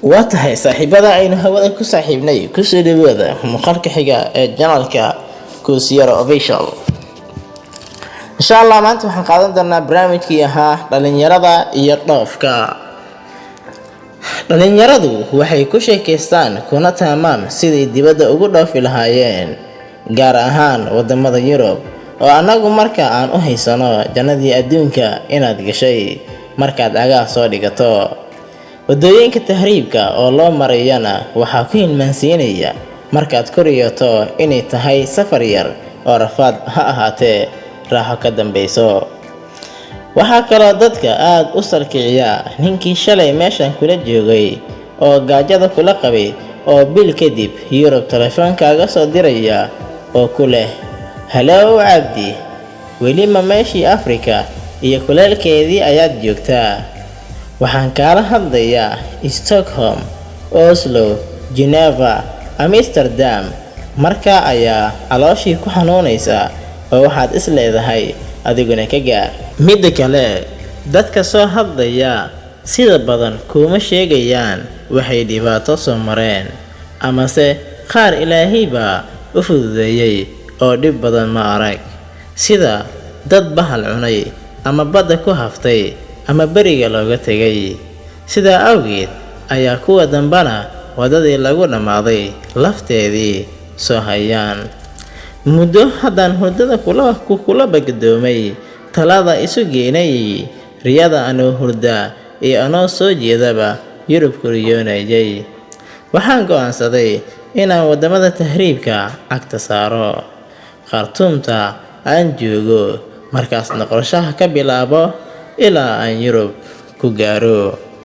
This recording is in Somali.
Waa tahay, saaxiibada aynu hawada ku saaxiibnay, kusoo dhawaada muuqaalka xiga ee channelka Kuusiyaro Official. Insha Allah maanta waxaan qaadan doonaa barnaamijkii ahaa dhalinyarada iyo dhoofka. Dhalinyaradu waxay ku sheekaystaan kuna taamaan sidii dibadda ugu dhoofi lahaayeen, gaar ahaan wadamada Yurub, oo annagu marka aan u haysano jannadii adduunka inaad gashay markaad cagaha soo dhigato. Waddooyinka tahriibka oo loo marayana waxaa ku hilmaansiinaya markaad ku riyoto inay tahay safar yar oo rafaad ha ahaatee raaxo ka dambayso. Waxaa kaloo dadka aada u salkiciya ninkii shalay meeshan kula joogay oo gaajada kula qabay oo bil kadib Yurub telefoonkaaga soo diraya oo ku leh, "Hello Cabdi, weli ma meeshii Afrika iyo kuleelkeedii ayaad joogtaa? Waxaan kaala hadlayaa Stockholm, Oslo, Geneva, Amsterdam." Markaa ayaa calooshii ku xanuunaysa oo waxaad is leedahay adiguna ka gaar. Midda kale, dadka soo hadlaya sida badan kuuma sheegayaan waxay dhibaato soo mareen, amase qaar Ilaahay baa u fududeeyey oo dhib badan ma arag, sida dad bahal cunay ama badda ku haftay ama beriga looga tegay. Sidaa awgeed ayaa kuwa dambana waddadii lagu dhammaaday lafteedii soo hayaan. Muddo haddaan hurdada kula bagadoomay, talada isu geynay, riyada anoo hurda iyo anoo soo jeedaba Yurub ku riyoonayay, waxaan go'aansaday inaan waddamada tahriibka cagta saaro. Khartuumta aan joogo markaasna qorshaha ka bilaabo ilaa aan Yurub ku gaaro.